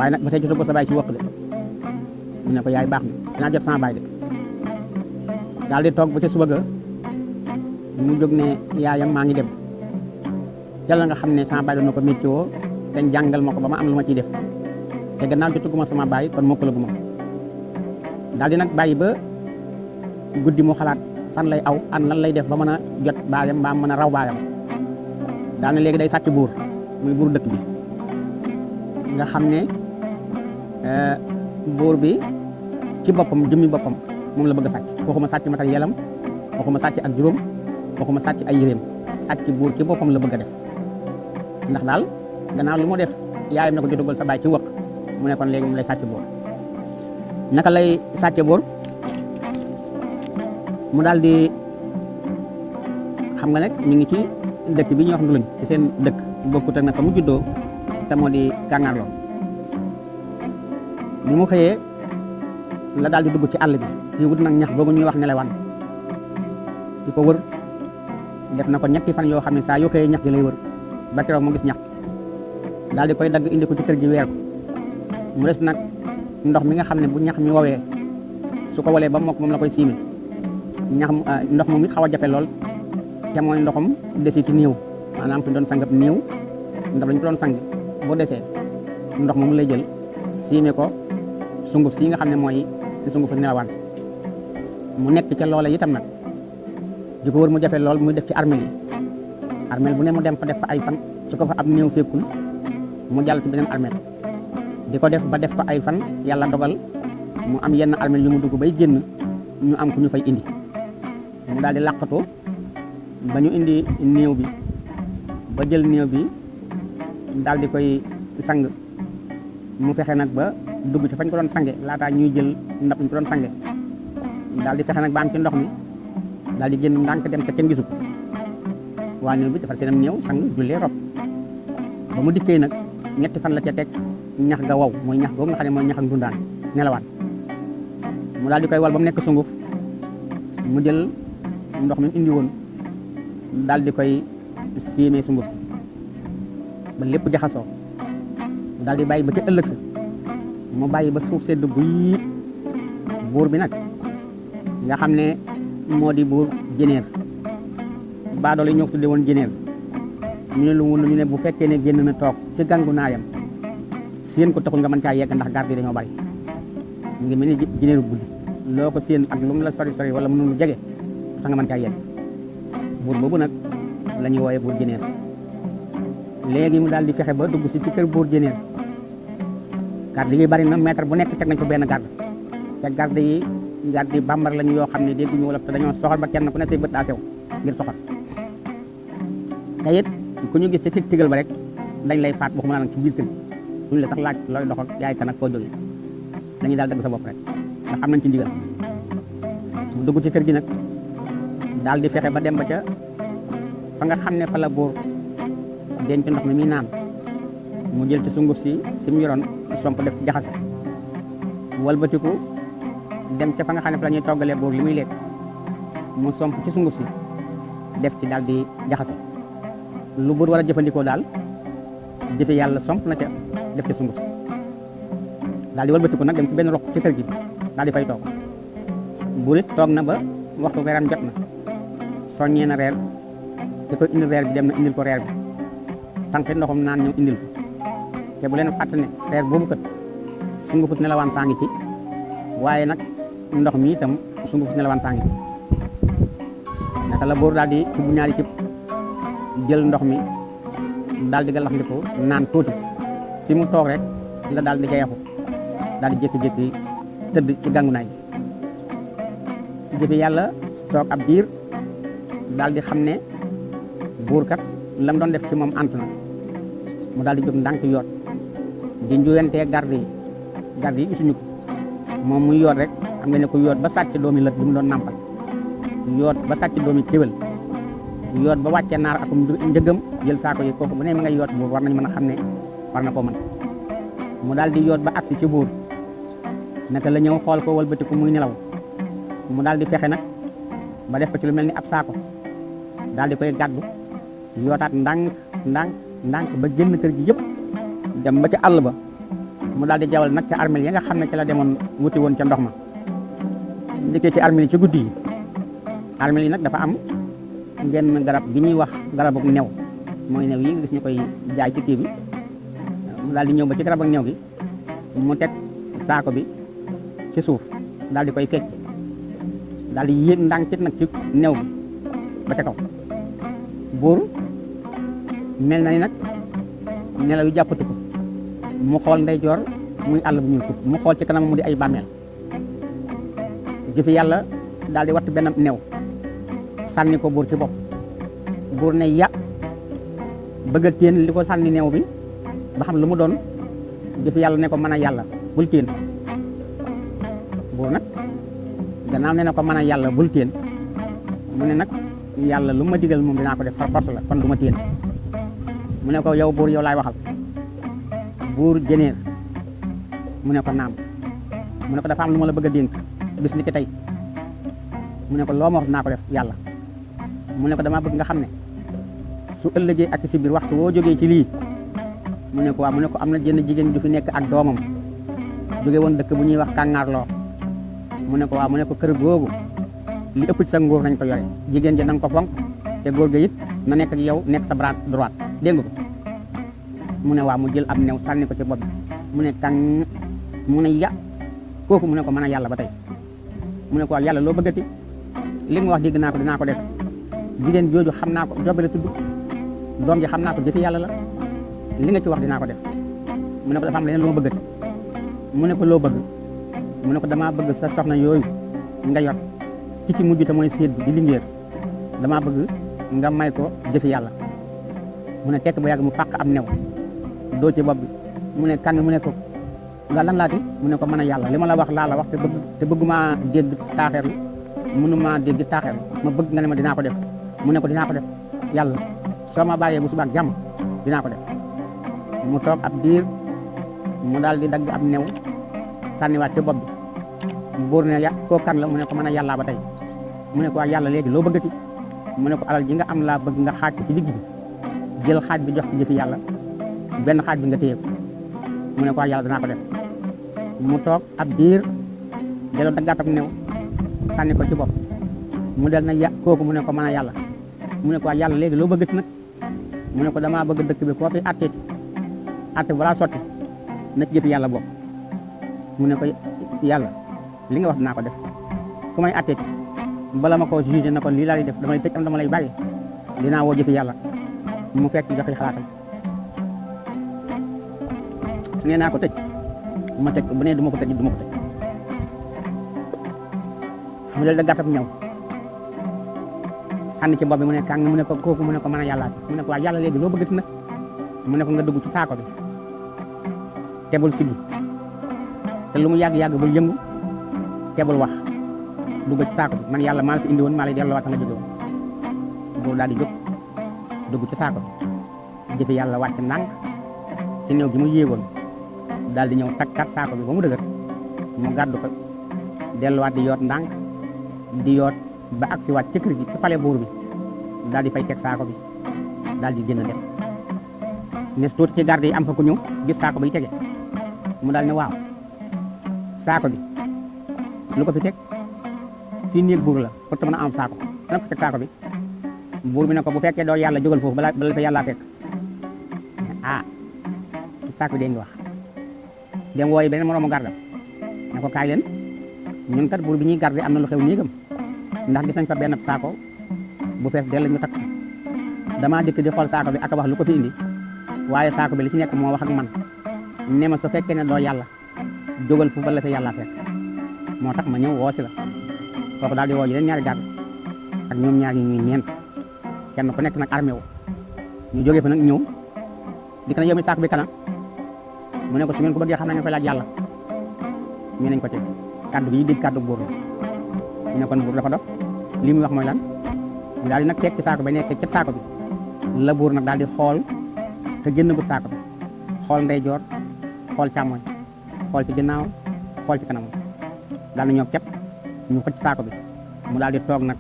waaye nag ba tey jotu ko sa baay ci wëq de mu ne ko yaay baax na dinaa jot sama baay de daal di toog ba ca suba ga mu jóg ne yaayam maa ngi dem yàlla nga xam ne sama baay doon na ko métti woo te jàngal ma ko ba ma am lu ma ciy def te gannaaw jotuguma sama baay kon mokkalaguma daal di nag bàyyi ba guddi mu xalaat fan lay aw an lan lay def ba mën a jot baayam mbaa mën a raw baayam daal ne léegi day sàcc buur muy buur dëkk bi nga xam ne buur bi ci boppam jëmmi boppam moom la bëgg a sàcc waxuma sàcc matérielam waxuma sàcc ak juróom waxuma sàcc ay yéreem sàcc buur ci boppam la bëgg a def ndax daal gannaaw lu mu def yaayam na ko jotugal sa baay ci wëq mu ne kon léegi mu lay sàcc buur naka lay sàcce buur mu daal di xam nga nag mi ngi ci dëkk bi ñuy wax Nduluñ ci seen dëkk bokkut ak nag fa mu juddoo te moo di Kàngaarloo bi mu xëyee la daal di dugg ci àll bi di wut nag ñax googu ñuy wax nelewaan di ko wër def na ko ñetti fan yoo xam ne saa yoo xëyee ñax gi lay wër ba keroog mu gis ñax daal di koy dagg indi ko ci kër gi weer ko mu des nag ndox mi nga xam ne bu ñax mi wowee su ko walee ba mokk moom la koy siime ndox moom it xaw a jafe lool te mooy ndoxam desi ci néew maanaam ku doon sangab néew ndax lañ ko doon sang boo desee ndox moom lay jël siime ko sunguf si nga xam ne mooy sunguf nelawaan mu nekk ca loola itam nag di ko wër mu jafe lool muy def ci armeel yi armeel bu ne mu dem fa def fa ay fan su ko fa ab néew fekkul mu jàll ci beneen armeel di ko def ba def ko ay fan yàlla dogal mu am yenn armeel yu mu dugg bay génn ñu am ku ñu fay indi mu daal di làqatoo ba ñu indi néew bi ba jël néew bi daal di koy sang mu fexe nag ba dugg ci fañ ko doon sange laataa ñuy jël ndab ñu ko doon sange daal di fexe nag ba am ci ndox mi daal di génn ndànk dem te kenn gisu ko waa néew bi defar seenam néew sang jullee rob ba mu dikkee nag ñetti fan la ca teg ñax ga wow mooy ñax googu nga xam ne mooy ñax ak ndundaan nelawaan mu daal di koy wal ba mu nekk sunguf mu jël ndox mi indi woon daal di koy siimee sunguf si ba lépp jaxasoo mu daal di bàyyi ba ca ëllëg sa mu bàyyi ba suuf sedd guy buur bi nag nga xam ne moo di buur jëneer baadoolo yi ñoo ko tudde woon jëneer ñu ne lu mu ñu ne bu fekkee ne génn na toog ci gàngu naayam séen ko taxul nga mën caa yegg ndax garde yi dañoo bari mu ngi mel ni jëneeru guddi loo ko séen ak lu mu la sori sori wala mënu lu jege tax nga mën caa yegg buur boobu nag la ñuy wooye buur jëneer léegi mu daal di fexe ba dugg si ci kër buur jëneer garde yi bari na mètre bu nekk teg nañ fa benn garde te garde yi bambar lañu yoo xam ne dégguñu wolof te dañoo soxor ba kenn ku ne say bët daa sew ngir soxor te it ku ñu gis ci tigal ba rek dañ lay faat waxuma nag ci biir kër duñ la sax laaj looy dox ak yaay kan ak koo jógee dañuy daal dagg sa bopp rek ndax am nañ ci ndigal mu dugg ci kër gi nag daal di fexe ba dem ba ca fa nga xam ne fa la buur denc ndox mi muy naan mu jël ci sunguf si mu yoroon somp def ci jaxase walbatiku dem ca fa nga xam ne fa la ñuy toggalee buur li muy lekk mu somp ci sunguf si def ci daal di jaxase lu buur war a jëfandikoo daal jëfe yàlla somp na ca def ci sunguf si daal di walbatiku nag dem ci benn roq ci kër gi daal di fay toog buur it toog na ba waxtu reeram jot na soññee na reer te koy indil reer bi dem na indil ko reer bi tànqit ndoxum naan ñëw indil ko te bu leen fàtte ne reer boobu kat sungufus nelawaan saa ngi ci waaye nag ndox mi itam sungufus nelawaan saa ngi ci naka la buur daal di tibb ñaari tibb jël ndox mi daal di galax ndiko naan tuuti fi mu toog rek la daal di jayaxu daal di jékki-jékki tëdd ci gàngunaay bi jëfe yàlla toog ab diir daal di xam ne buur kat lam doon def ci moom ant na mu daal di jóg ndànk yoot di njuyantee garde yi gisuñu ko moom muy yoot rek xam nga ne ko yoot ba sàcc doomi lët bi mu doon nàmpal yoot ba sàcc doomi kéwél yoot ba wàccee naar akum njëgam jël saako yi kooku bu ne ma ngay yoot buur war nañ mën a xam ne war na koo mën mu daal di yoot ba agsi ci buur naka la ñëw xool ko walbatiku muy nelaw mu daal di fexe nag ba def ko ci lu mel ni ab saako daal di koy gàddu yootaat ndànk ba génn kër gi yëpp dem ba ca àll ba mu daal di jawal nag ca armeel ya nga xam ne ci la demoon wuti woon ca ndox ma ndikkee ci armeel yi ci guddi yi armeel yi nag dafa am ngeen garab gi ñuy wax garabu new mooy new yi nga gis ñu koy jaay ci kii bi mu daal di ñëw ba ci garab ak new gi mu teg saako bi ci suuf daal di koy fecc daal di yéeg ndànk nag ci new bi ba ca kaw buur mel na ni nag nelaw yu jàppatu ko mu xool ndeyjoor muy àll bu ñuul kub mu xool ci kanam mu di ay bàmmeel jëfi yàlla daal di watt benn new sànni ko buur ci bopp buur ne ya bëgg a téen li ko sànni new bi ba xam lu mu doon jëfi yàlla ne ko mën a yàlla bul téen buur nag gannaaw ne na ko mën a yàlla bul téen mu ne nag yàlla lu ma digal moom dinaa ko def par force la kon du ma téen mu ne ko yow buur yow laay waxal buur jëneer mu ne ko naam mu ne ko dafa am lu ma la bëgg a dénk bis ni ki tey mu ne ko loo ma wax dinaa ko def yàlla mu ne ko damaa bëgg nga xam ne su ëllëgee ak si biir waxtu woo jógee ci lii mu ne ko waaw mu ne ko am na jenn jigéen ju fi nekk ak doomam jóge woon dëkk bu ñuy wax kàngaarloo mu ne ko waaw mu ne ko kër googu li ëpp ci sa nguur nañ ko yore jigéen ji na nga ko fonk te góor ga it na nekk ak yow nekk sa bras droite dégg nga ko mu ne waaw mu jël ab new sànni ko ci bopp bi mu ne kan mu ne ya kooku mu ne ko mën a yàlla ba tey mu ne ko waaw yàlla loo bëggati li nga wax dégg naa ko dinaa ko def jigéen jooju xam naa ko jobale tudd doom ji xam naa ko jëfi yàlla la li nga ci wax dinaa ko def mu ne ko dafa am leneen lu ma bëggati mu ne ko loo bëgg mu ne ko damaa bëgg sa soxna yooyu nga yor ci mujj te mooy séet bi di lingéer damaa bëgg nga may ko jëfi yàlla mu ne tekk ba yàgg mu fàq am new doo ci bopp bi mu ne kan mu ne ko nga lan laati mu ne ko mën a yàlla li ma la wax laa la wax te bëgguma dégg taaxeerlu mënuma dégg taaxeerlu ma bëgg nga ne ma dinaa ko def mu ne ko dinaa ko def yàlla soo ma bàyyee bu subaak jàmm dinaa ko def mu toog ab diir mu daal di dagg ab new sànniwaat ci bopp bi buur ne ya koo kan la mu ne ko mën a yàllaa ba tey mu ne ko waa yàlla léegi loo bëggati mu ne ko alal ji nga am laa bëgg nga xaaj ko ci digg bi jël xaaj bi jox ko jëfi yàlla benn xaaj bi nga téye ko mu ne ko waa yàlla danaa ko def mu toog ab diir delloo daggaat ab new sànni ko ci bopp mu del na ya kooku mu ne ko mën a yàlla mu ne ko waa yàlla léegi loo bëggati nag mu ne ko damaa bëgg dëkk bi koo fi atteeti atte balaa sotti na ci jëfi yàlla bokk mu ne ko yàlla li nga wax dinaa ko def ku may atteeti bala ma ko jugé na ko lii laa lay def dama lay tëj am dama lay bàyyi dinaa woo jëfi yàlla mu fekk joxe xalaatam nee naa ko tëj ma tëj ko bu nee du ma ko tëj du ma ko tëj mu del da gàttab ñëw sànni ci bopp bi mu ne kàng mu ne ko kooku mu ne ko mën a yàllaati mu ne ko waa yàlla léegi loo bëggati nag mu ne ko nga dugg ci saako bi te bul siggi te lu mu yàgg-yàgg bul yëngu te bul wax dugg ci saako bi man yàlla maa la fi indi woon maa lay delloowaat nga jóge woon boobu daal di jóg dugg ci saako bi jëfe yàlla wàcc ndànk ci néew gi mu yéegoon daal di ñëw takkat saako bi ba mu dëgër mu gàddu ko delluwaat di yoot ndànk di yoot ba agsi waat ci kër gi ci pale buur bi daal di fay teg saako bi daal di génn dem nes tuuti ci garde yi am fa ku ñëw gis saako bi tege mu daal ne waaw saako bi lu ko fi teg fii néeg buur la pour te mën a am saako ana ko teg saako bi buur bi ne ko bu fekkee doo yàlla jógal foofu bala fa yàllaa fekk ah saako bi dee ngi wax dem wooyi beneen moroomu gardam ne ko kaay leen ñun kat buur bi ñuy garde am na lu xew néegam ndax gis nañ fa benn saako bu fees dell ñu takk damaa dikk di xool saako bi ak wax lu ko fi indi waaye saako bi li ci nekk moo wax ak man ne ma su fekkee ne doo yàlla jógal fu ba la fa yàlla fekk moo tax ma ñëw woo si la kooku daal di woo yeneen ñaari garde ak ñoom ñaar ñuy ñeent kenn ku nekk nag armé wu ñu jógee fa nag ñëw dikk na yow mi saako bi kana mu ne ko su ngeen ko bëggee xam na ngeen koy laaj yàlla ñu nañ ko ci kaddu gi ñu dégg kaddu buur la ñu ne kon buur dafa dof li muy wax mooy lan ñu daal di nag teg ci saako ba nekkee ci saako bi la buur nag daal di xool te génn gu saako bi xool ndeyjoor xool càmmoñ xool ci ginnaaw xool ci kanam daal di ñëw képp ñu xëcc saako bi mu daal di toog nag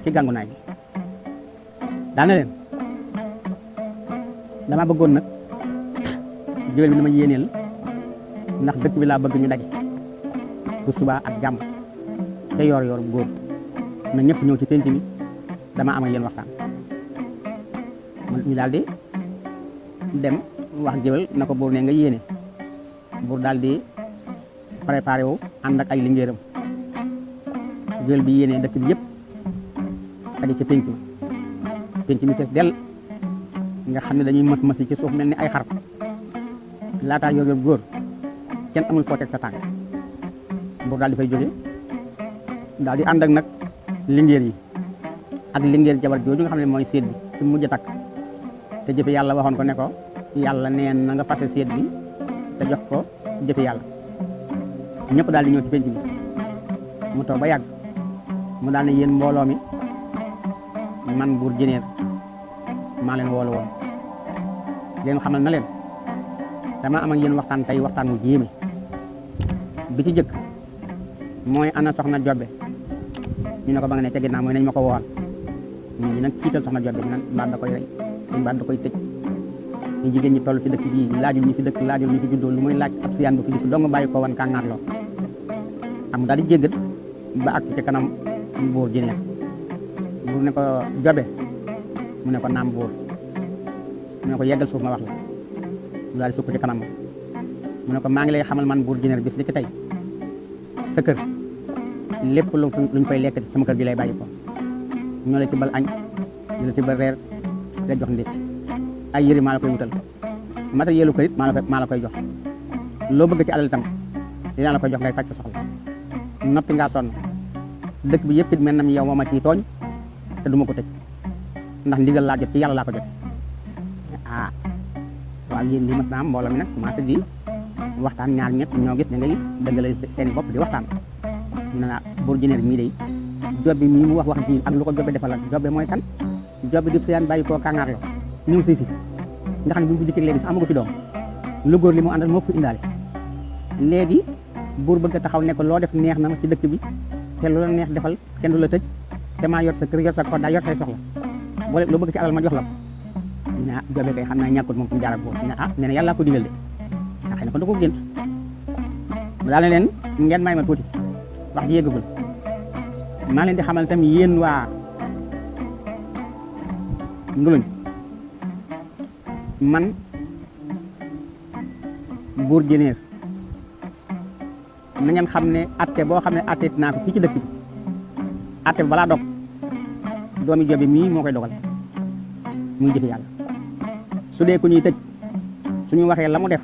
ci gàngunaay bi daal na leen dama bëggoon nag géwél bi dama yéeneel ndax dëkk bi laa bëgg ñu daje bu subaa ak jàmm te yor góor na ñëpp ñëw ci penc mi dama am ak yéen waxtaan ñu daal di dem wax géwél na ko buur ne nga yéene buur daal di préparé wu ànd ak ay lingéeram géwél bi yéene dëkk bi yëpp aji ci penc mi fees dell nga xam ne dañuy mës yi ci suuf mel ni ay xar laataa yor góor kenn amul foo teg sa tànk buur daal di fay jóge daal di ànd ak nag lingéer yi ak lingéer jabar jooju nga xam ne mooy séet bi ci mujj a takk te jëfe yàlla waxoon ko ne ko yàlla neen na nga fase séet bi te jox ko jëfe yàlla ñëpp daal di ñëw ci penc bi mu toog ba yàgg mu daal ne yéen mbooloo mi man Buur Jineer maa leen woolu woon leen xamal na leen dama am ak yéen waxtaan tey waxtaan wu jéeme bi ci jëkk mooy ana soxna Jobbe ñu ne ko ba nga ne ca ginnaaw mooy nañ ma ko woowal ñu nag fiital soxna Jobbe ñu naan mbaa da koy rey mbaa da koy tëj ñu jigéen ñi toll ci dëkk bii laajul ñu fi dëkk laajul ñu fi juddoo lu muy laaj ab siyaan bu fi dikk dong bàyyi ko wan kàngaarloo am daal di jéggat ba agsi ci kanam Buur Jineer buur ne ko Jobe mu ne ko naam buur mu ne ko yeggal suuf ma wax la mu daal di sukk ci kanam mu ne ko maa ngi lay xamal man Buur Jineer bis ni ki tey sa kër lépp luñ koy lekk sama kër gi lay bàyyi ko ñoo la tibbal añ ñoo la tibbal reer la jox ndékki ay yëri maa la koy wutal matériel kër it maa la koy jox loo bëgg ci alal itam dinaa la koy jox ngay faj sa soxla noppi ngaa sonn dëkk bi yëpp it mel na mi yow moo ma ciy tooñ te du ma ko tëj ndax ndigal laa jot ci yàlla laa ko jot ah waaw yéen lii mat naa am mbooloo mi nag commencé di waxtaan ñaar ñett ñoo gis ne ngay dëggale seen bopp di waxtaan ne naa Buur Jineer mii day Jobbe mii mu wax ji ak lu ko Jobbe defal ak Jobbe mooy kan Jobbe di siyaan bàyyi koo kàngaarloo ñëw sëy si nga xam ne bu ñu ko jëkkee léegi sax amagu fi doom lu góor li mu àndal moo ko fi indaale léegi buur bëgg a taxaw ne ko loo def neex na ma ci dëkk bi te lu la neex defal kenn du la tëj te maa yor sa kër yor sa koddaa yor say soxla boole loo bëgg ci alal ma jox la ko ñu ne ah Jobbe kay xam naa ñàkkut moom fu mu jaar ak buur ñu ne ah nee na yàllaa ko digal de ah xëy na kon da ko gént mu daal ne leen ngeen may ma tuuti wax ji yëggagul maa leen di xamal itam yéen waa Nguluñ man Buur Jineer na ngeen xam ne atte boo xam ne atte naa ko fii ci dëkk bi atte bi balaa dog doomi Jobbe mii moo koy dogal muy jëfe yàlla su dee ku ñuy tëj suñu waxee la mu def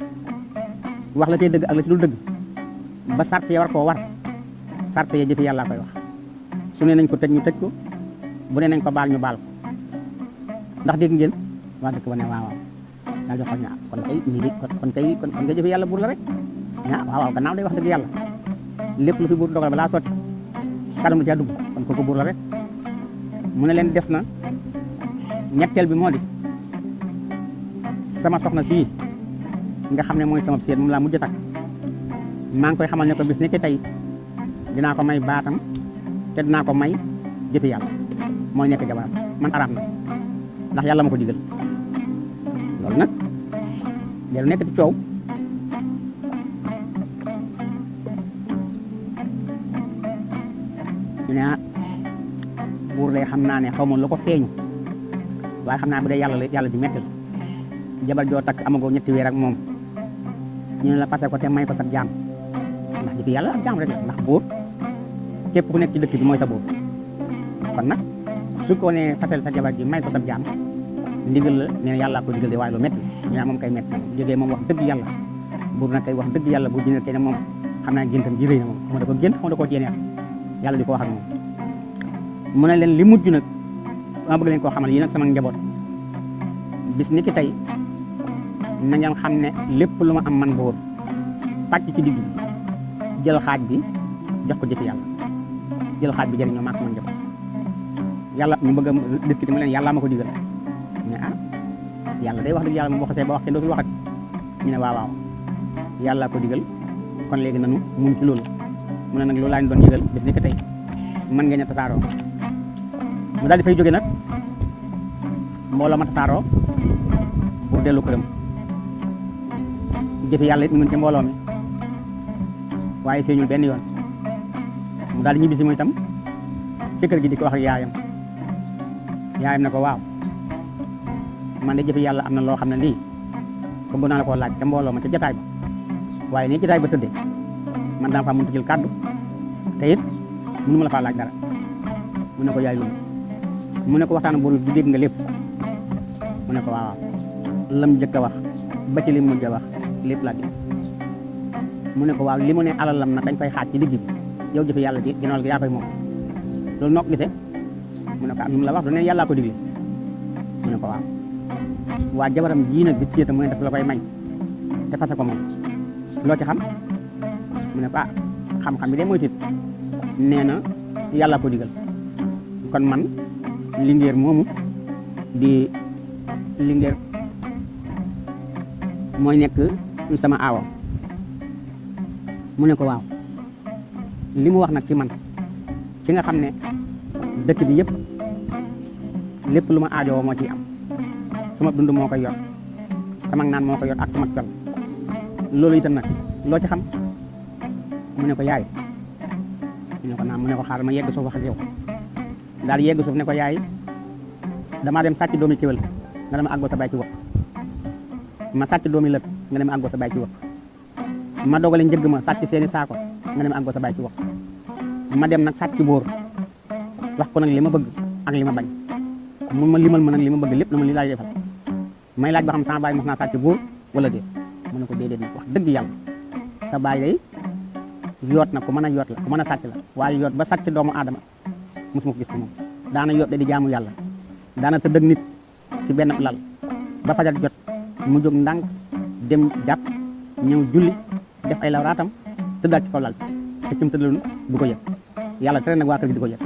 wax la tey dëgg ak la ci dul dëgg ba sart ya war koo war sart ya jëfe yàlla koy wax su ne nañ ko tëj ñu tëj ko bu ne nañ ko baal ñu baal ko ndax dégg ngeen waa dëkk ba ne waaw daal di xool ne kon kay ñii di kon kay jëfe yàlla buur la rek waaw gannaaw day wax dëgg yàlla lépp lu fi buur dogal balaa sotti kadam lu caa dugg kon kooku buur la rek mu ne leen des na ñetteel bi moo di sama soxna sii nga xam ne mooy sama seet moom laa mujj a takk maa ngi koy xamal ne ko bis ni ki tey dinaa ko may baatam te dinaa ko may jëfe yàlla mooy nekk jabaram man araam na ndax yàlla ma ko digal loolu nag dellu nekk ci coow ñu ne buur de xam naa ne xaw ma lu ko feeñu waaye xam naa bu dee yàlla ju metti la jabar joo takk amagoo ñetti weer ak moom ñu ne la passé ko te may ko sa jaam ndax jëfi yàlla ak jaam rek la ndax buur képp ku nekk ci dëkk bi mooy sa buur kon nag su ko nee fasel sa jabar ji may ko sa jaam ndigal la nee na yàllaa ko digal de waaye lu métti ñu ne moom kay métti jógee moom wax dëgg yàlla buur nag kay wax dëgg yàlla bu Jineer kay ne moom xam naa géntam ji rëy na moom xam da ko gént xam da koo jeeneer yàlla di ko wax ak moom mu ne leen li mujj nag ma bëgg leen koo xamal yi nag sama njaboot bis ni ki tey na ngeen xam ne lépp lu ma am man buur pàcc ci digg bi jël xaaj bi jox ko jëfi yàlla jël xaaj bi jëriñoo maak sama njaboot yàlla ñu bëgg a discuter mu leen yàlla ma ko digal ne ah yàlla day wax dëgg yàlla moom boo xasee ba wax kenn dootul waxat ñu ne waaw yàlla ko digal kon léegi nanu muñ ci loolu mu ne nag loolu laa ñu doon yëgal bis ni ki tey mën ngeen a tasaaroo mu daal di fay jóge nag mbooloo ma tasaaroo pour dellu këram jëfi yàlla it ñu ngi ci mbooloo mi waaye feeñul benn yoon mu daal di ñibbisi mooy itam ci kër gi di ko wax ak yaayam ne ko waaw man de jëfi yàlla am na loo xam ne lii bëgg naa la koo laaj te mbooloo ma ca jataay ba waaye nii jataay ba tëddee man dama faa mënut a jël kàddu te it mënu ma la faa laaj dara mu ne ko yaay mu ne ko waxtaan buur bi du dégg nga lépp mu ne ko waaw lam jëkk a wax ba ci li mujj a wax lépp laa dégg mu ne ko waaw li mu ne alalam nag dañ koy xaaj ci digg bi yow jëfi yàlla ji ginnaaw gi yaa koy moom loolu noo ko gisee mu ne ko am lu mu la wax du ne yàllaa ko digle mu ne ko waaw waa jabaram jii nag di ciyeta mu ne daf la koy may te fase ko moom loo ci xam mu ne ko xam-xam bi de mooy tit nee na yàllaa ko digal kon man Linguère moomu di Linguère mooy nekk sama aawam mu ne ko waaw li mu wax nag ci man ci nga xam ne dëkk bi yëpp lépp lu ma aajowoo moo ciy am sama dund moo koy yor sama naan moo koy yor ak sama col loolu itam nag loo ci xam mu ne ko yaay mu ne ko naam mu ne ko xaaral ma yegg suuf wax ak yow daal yegg suuf ne ko yaay damaa dem sàcc doomi kéwél nga dem àggoo sa baay ci wëpp ma sàcc doomi lëpp nga dem àggoo sa baay ci wëpp ma dogale njëgg ma sàcc seeni saako nga dem àggoo sa baay ci wëpp ma dem nag sàcc bóor wax ko nag li ma bëgg ak li ma bañ mun ma limal ma nag li ma bëgg lépp na ma li laay defal may laaj ba xam sama baay mos naa sàcc bóor wala déet mu ne ko déedéet nag wax dëgg yàlla sa baay day yoot na ku mën a yoot la ku mën a sàcc la waaye yoot ba sàcc doomu aadama mosuma ko gis ko moom daana yoot de di jaamu yàlla daana tëdd ak nit ci benn lal ba fajar jot mu jóg ndànk dem jàpp ñëw julli def ay lawraatam tëddaat ci kaw lal te ci mu tëddaloon du ko yëg yàlla tere nag waa kër gi di ko yëg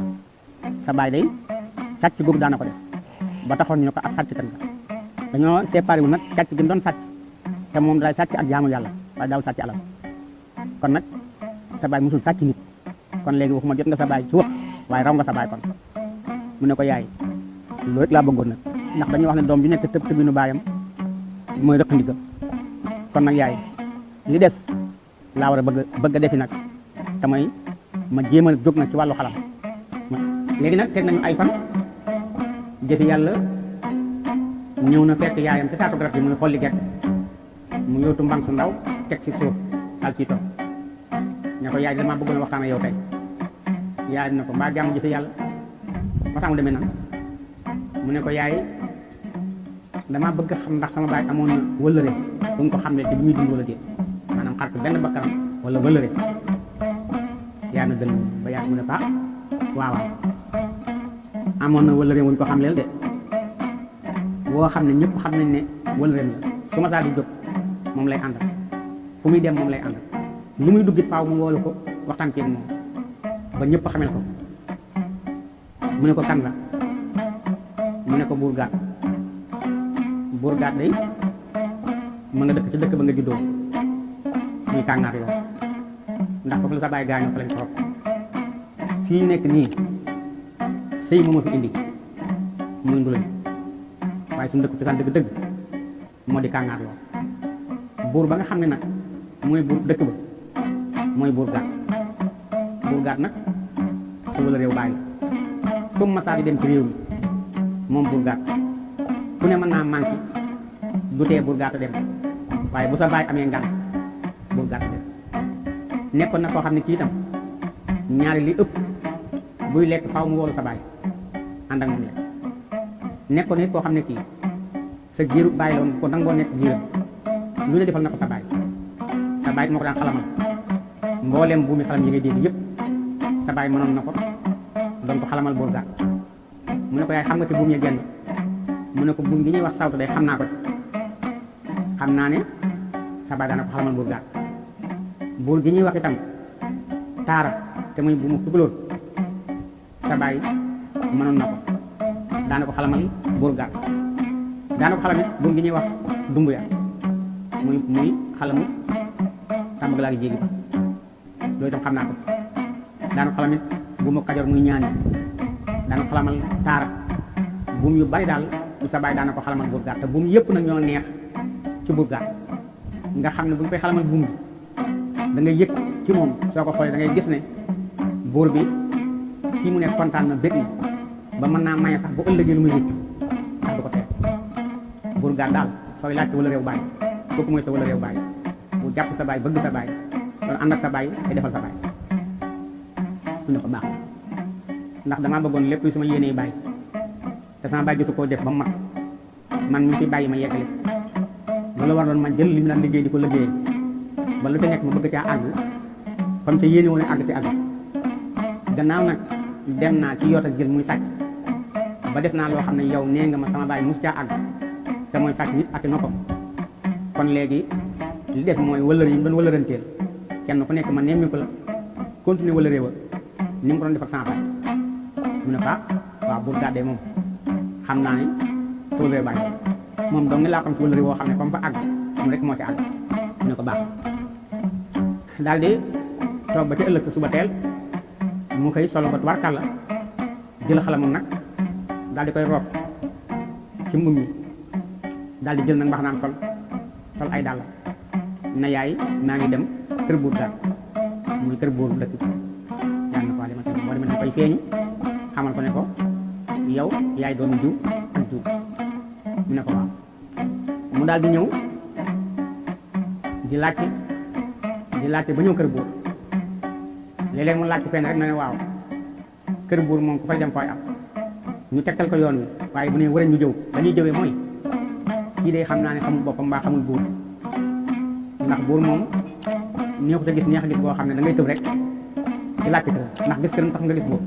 sa baay day sàcc googu daana ko def ba taxoon ñu ne ko ak sàcc kan nga dañoo séparé wu nag sàcc gi mu doon sàcc te moom daay sàcc ak jaamu yàlla waaye daawul sàcc alal kon nag sa baay musul sàcc nit kon léegi waxuma jot nga sa baay ci wëpp waaye raw nga sa baay kon mu ne ko yaay loolu rek laa bëggoon nag ndax dañuy wax ne doom bi nekk tëb tëbinu baayam mooy rëq ndigam kon nag yaay li des laa war a bëgg a defi nag te mooy ma jéem a jóg nag ci wàllu xalam léegi nag teg nañu ay fan jëfi yàlla ñëw na fekk yaayam ci taatu garab bi muy xolli gerte mu yóotu mbang su ndaw teg ci suuf dal ciy toog ne ko yaay damaa bëggoon waxtaan ak yow tey yaay dina ko mbaa jàmm jëfi yàlla ba tax mu demee nan mu ne ko yaay damaa bëgg xam ndax sama baay amoon na wëllëre bu ñu ko xam ne ci bi muy dund wala déet maanaam xar ko benn bakkanam wala wëllëre yaa na gën ba yaay mu ne ko waaw amoon na wëllëre wuñ ko xam leel de boo xam ne ñëpp xam nañ ne wëllëreem la su ma saa di jóg moom lay àndal fu muy dem moom lay àndal lu muy duggit faaw mu woolu ko waxtaan ci moom ba ñëpp xamel ko mu ne ko kan la mu ne ko buur gaat day ma nga dëkk ci dëkk ba nga juddoo muy kàngaar yoo ndax foofu la sa baay gaañoo fa lañ trop fii nekk nii sëy moo ma fi indi muy ndulañ waaye suñu dëkk cosaan dëgg-dëgg moo di kàngaar yoo buur ba nga xam ne nag mooy buur dëkk ba mooy buur gaat nag sa wala réew bàyyi la fu mu masaa di dem ci réew mi moom buur gaat ku ne mën naa manqué du tee buur gaat a dem waaye bu sa baay amee ngànt buur gaat a dem nekkoon na koo xam ne kii itam ñaari li ëpp buy lekk faaw mu woolu sa baay ànd ak moom lekk nekkoon nit koo xam ne kii sa giiru baay la woon ko nangoo nekk giiram lu ne defal na ko sa baay moo ko daan xalamal mboolem buumi xalam yi ngay dégg yëpp sa baay mënoon na ko doon ko xalamal buur gaat mu ne ko yaay xam nga ci buum ya genn mu ne ko buum gi ñuy wax sawtu day xam naa ko ci xam naa ne sa baay daana ko xalamal buur gaat buur gi ñuy wax itam taara te muy buumu tukulóor sa baay mënoon na ko daana ko xalamal buur gaat daana ko xalamit buum gi ñuy wax dumb ya muy xalamu sàmm laa gi jéegi ba loolu itam xam naa ko daana ko xalamit buumu kajoor muy ñaani daana ko xalamal taara buum yu bari daal sa baay daana ko xalamal buur gaat te buum yëpp nag ñoo neex ci buur gaat nga xam ne bu ñu koy xalamal buum bi da nga yëg ci moom soo ko xoolee da ngay gis ne buur bi fii mu nekk kontaan na bég na ba mën naa maye sax bu ëllëgee lu muy rëccu ndax du ko teel buur gaa daal sooy laajte wala réew baay kooku mooy sa wala réew baay bu jàpp sa baay bëgg sa baay doon ànd ak sa baay te defal sa baay mu ne ko baax ndax damaa bëggoon lépp lu sama yéenee baay te sama baay jotu koo def ba mu mat man mi fi bàyyi ma yeggale loolu war doon ma jël li mu daan liggéey di ko liggéey ba lu te nekk ma bëgg caa àgg comme te yéene woon àgg ci àgg gannaaw nag dem naa ci yoot ak jël muy sàcc ba def naa loo xam ne yow nee nga ma sama baay mus caa àgg te mooy sàcc nit ak i noppam kon léegi li des mooy wëllër yi ñu doon wëllëranteel kenn ku nekk ma nemmi ko la continuer wëllëree wa ni mu ko doon def ak sama baay mu ne paa waaw buur gàddee moom xam naa ne sa wëllëree baay moom dong nga laa xam ci wëllëree woo xam ne comme fa àgg moom rek moo ci àgg mu ne ko baax daal di toog ba ci ëllëg sa suba teel mu xëy solo ko tubaarkàlla jël xala moom nag daal di koy roof ci mbuñ mi daal di jël nag mbax naan sol ay dàll na yaay maa ngi dem kër buur daal muy kër buur dëkk yaa na ko waa demate boo demee koy feeñu xamal ko ne ko yow yaay doomu jiw ak jiw mu ne ko waaw mu daal di ñëw di laajte ba ñëw kër buur léeg-léeg mu laajte fenn rek na ne waaw kër buur moom ku fay dem fooy am ñu tegtal ko yoon wi waaye bu ne wara ñu jëw dañuy jëwee mooy kii day xam naa ne xamul boppam mbaa xamul buur ndax buur moom neexut a gis neex a gis boo xam ne da ngay tëb rek di laajte kër ndax gis këram tax nga gis buur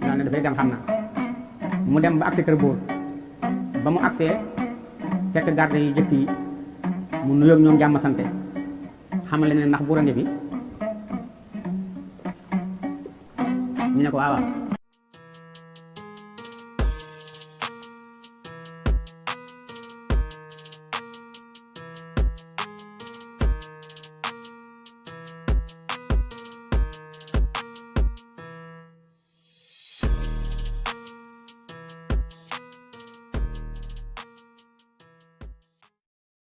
naa ne dafay gan xam naa mu dem ba agsi kër buur ba mu agsee fekk garde yi jëkk yi mu nuyoog ñoom jàmm sante xamal leen ne ndax buur a ngi fi ñu ne ko waaw